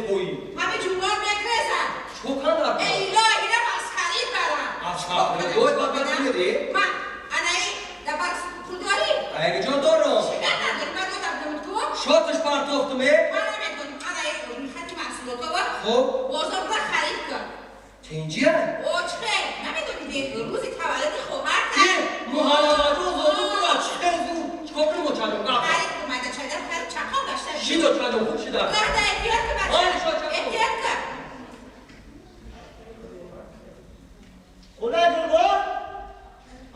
Пои. Ҳами ҷумбор мекрезад. Чӣ кан дар? Э, илоҳи, рам аз харид барам. Аз харид? Дой, ба бед мери? Ма, анаи, дафар пул дорӣ? Айги ҷон дорам. Чига надорӣ? Ман додам намуд ку? Шоташ партохтум, э? Ман намедонам. Анаи, хати маҳсулотова. Хуб. Бозор бира, харид кун. Тинҷия? О, чӣ? Намедонӣ, рӯзи таваллуди хоҳарта. Ки муҳаллаваҷо зоду кура, чӣ хел зуд? Чикор кунем, очаҷон? Харид кун, майда чайдар харид, чақон гашта. Шидо, чаҷон, хуб шида. Лахта, эҳтиёт кун, бача. Ой, шо, чақон. Эҳтиёт кун. Худой гулбор.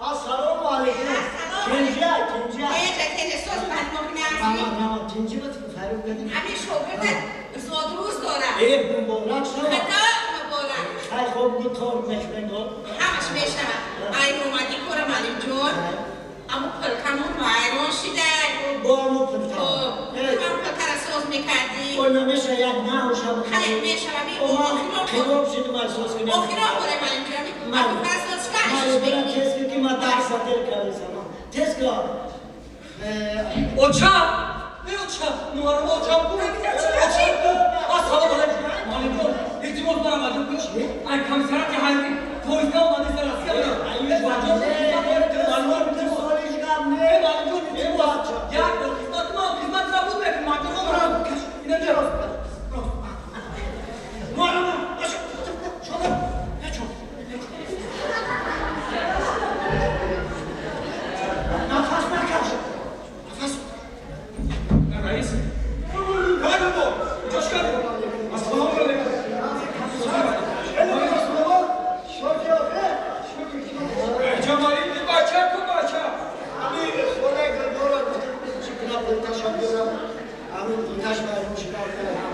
Ассалому алейкум. Ассалому. Тинҷия, тинҷия. Теҷа, теҷа, соз махмохи нази. Мама, мама, тинҷи бат фарёд кардӣ. Ҳамин шогирдат зодрӯз дорад. Э, муборак шава. Худо муборак. Хай, хоб, гу торт мешавем. Ҳамаш мешавад. Ай, омадӣ кора, маълимҷон. Аму пилкамон вайрон шида. Бо аму пилка. Ман пилкара соз мекардӣ. О, намеша, як наҳуша. Хай, мешава. Хилоб шиди, ман соз кунем. Охиро боре, маълимҷон. Аму пилкара соз Ман бира, кардӣ. тез ки ма дарса дер кардисам. Тез ка. Оча! Э, оча! Муҳаррам, очам ку? Очам ку? Ассалому алайкум. Маълимҷон, илтимос дорам, аҷон ку. Ай комиссариати ҳарбӣ поезда омади сар Россия. Э, бачон, хизмат дорем, маълимҷон, илтимос. Э, маълимҷон, илтимос. Як бор хизмат, ман хизмат набуд мекунам, маълимҷон. Инаҷа. Муҳаррам, шода. Нечо. Нафас накаш. Нафас. Раис. Хайр, бо. Ҷош кардем. Ассалому алайкум. Ҷамалидди, бача ку, бача? Ами хонаи Гулбора гуфтам, чӣ кунам, пулташа биёрам. Ами пулташ байрон шикар кунам.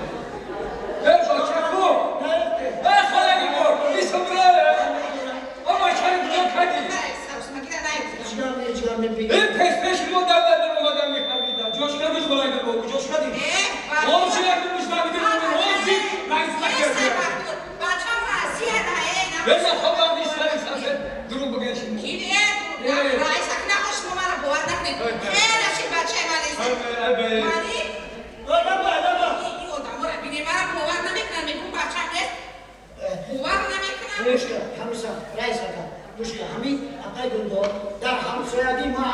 Э, бача ку? Э, хола Гулбор, исмра. О, бачари куҷо кардӣ? Ҳеҷгам, ҳеҷгам мебигам. Э, пеш пеш мо давлат омадам, мехабидам. Ҷош кардӣ, хола Гулбор, куҷош кардӣ? Ҳозир як мушавида ҳозир раис накард. Бачам Россия. Э, ман хобам нест, дурӯғ бигӯяш. Раисак нахош, шумо мара бовар накунед. Хеле ши бачаи ман нест. Мани? Лаба, лаба. Ин одамора бинед, мара бовар намекунанд, мегӯм бачам нест. Бовар намекунанд. Гӯшка, ҳамиса, раис ака, гӯшка, ҳамин апай Гулбор дар ҳамсоягӣ ма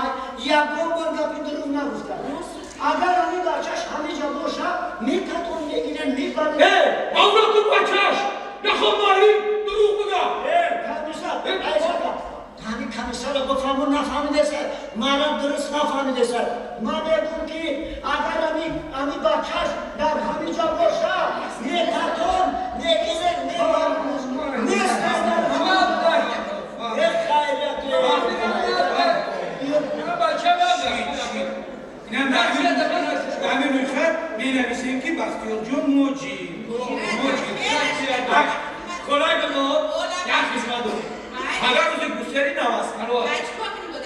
ягон бор гапи дурӯғ нагуфта. Агар ҳамин бачаш ҳамиҷа боша, мекатон мегирен, мебарен. Э, авлоду бачаш! Нахом маълим дурӯғ бигӯ. Э, комиссар, раис ака, ҳамин комиссарро бифаҳму, нафаҳмидеса, мара дуруст нафаҳмидеса. Ман мегӯм, ки агар ҳамин бачаш дар ҳамиҷа боша, мекатон мегирен, мебарен. Нест дар Э, хайрият. Бача надорам. Ҳамин рӯйхат менависем, ки Бахтиёрҷон моҷи. Холаи Гулбор, як хизмат дорем. Пага рӯзи гусари наваст.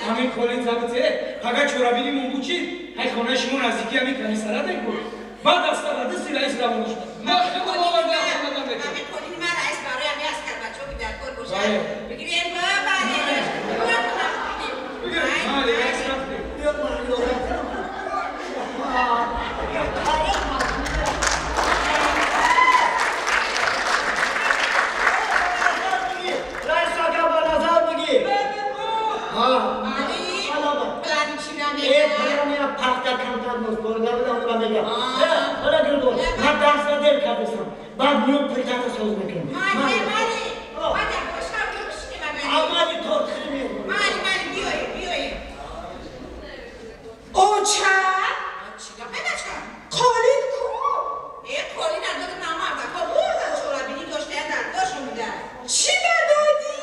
Ҳамин колин забите, пага чорабини мумбучи, ҳай хонаи шумо наздики ҳамин комиссарат ку. Баъд аз сарадисти раис равона шуд. Ман хеле оварда омадам мекунам. Ҳамин қолини ман раис барои ҳамин аскар бачаҳо ки дар кор бошад. Бале. Бигирем, бабарем. Бале, раис рафтем. Биё, ман ёрам. Раис ака, ба назар бигир. Ҳа. Мали? Алаба. Плани чӣ Э, намегӯяд? плани пахта камтар мозборда будам, ва мегам. Э, ҳола Гулбор, ман дарса дер кардасам. Баъд миём, пултата соз мекунам. Мали, мали. Ма дар бошам ҷо бишинем агар. Амали торт хӯрем. Мали, мали, биёед, биёед. Оча! Чӣ гапе, бача? Қолин ку? Э, қолин надодам, намардака бурдан, чорабинӣ доштая, дар кошон буда. Чӣ надодӣ?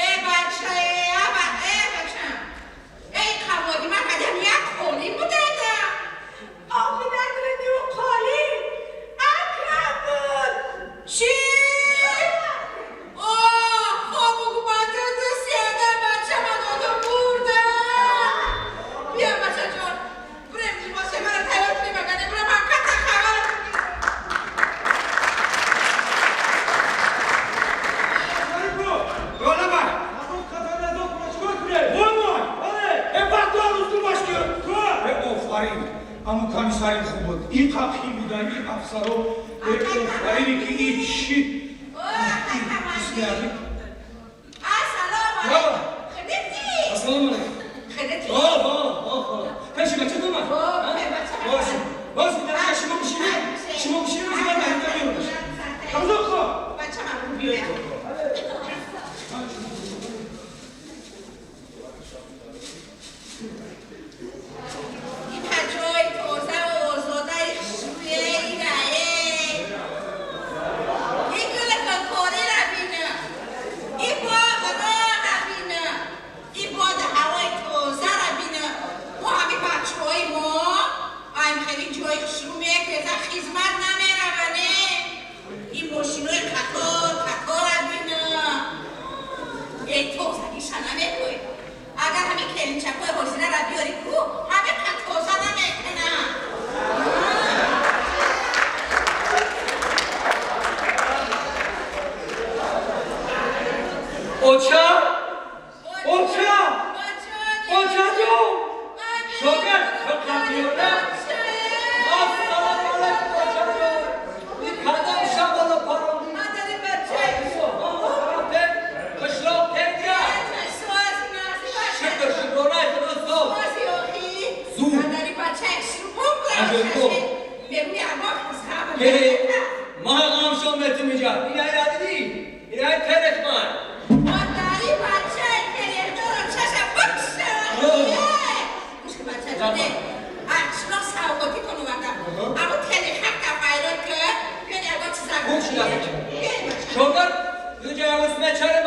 Э, бача, э, аба, э, бача. Эй, қаводи ман кадам як қолин будада. Охи, надонӣ, қолин Акрам буд. Чӣ? О, хобу бача сияда, бача ман додам, бурда. Бия, бачаҷон, бирем, либоси мара тайёр кунем, агар не бирам, ката хабар. Лаба. Э, офарин, аму комиссари хуб буд, иқа хим будан, и афсаро. Бини ки и чӣ? Ассалому алайкум. Хидмати. Ассалому алайкум. Хидмати. О, пеши бача дума. Бош. Бош, дар шумо бишинед. Шумо бишинед, ман дар меоям. Хамзо хо. Бача ман биёя. این پچای تازه و آزاده خوشرویه این رعیه. این گل کاکاری را بینه. این باغ را بینه. این باد هوای تازه را بینه. ما همین بچه های ما هم خیلی جای خوشرو میکرده خدمت نمیرونه. این ماشین های قطار قطار را بینه. ای تازگیش نمیگوی. اگر همین کلینچکای حسینه را بیاری کو همه قد تازه نمیکنه. Оча! Оча! Оча ҷон! Шогирд, фақат Ассалому алайкум, оча ҷон! Ин кадам шабала парондӣ? Қишлоқ тенҷа! Шукр, шукронаи худо зод! Зуд. Ма ғам шом метим иҷа. Ин ай ра дидӣ? Ин ай терехман. Шогирд, юҷа усме чаре.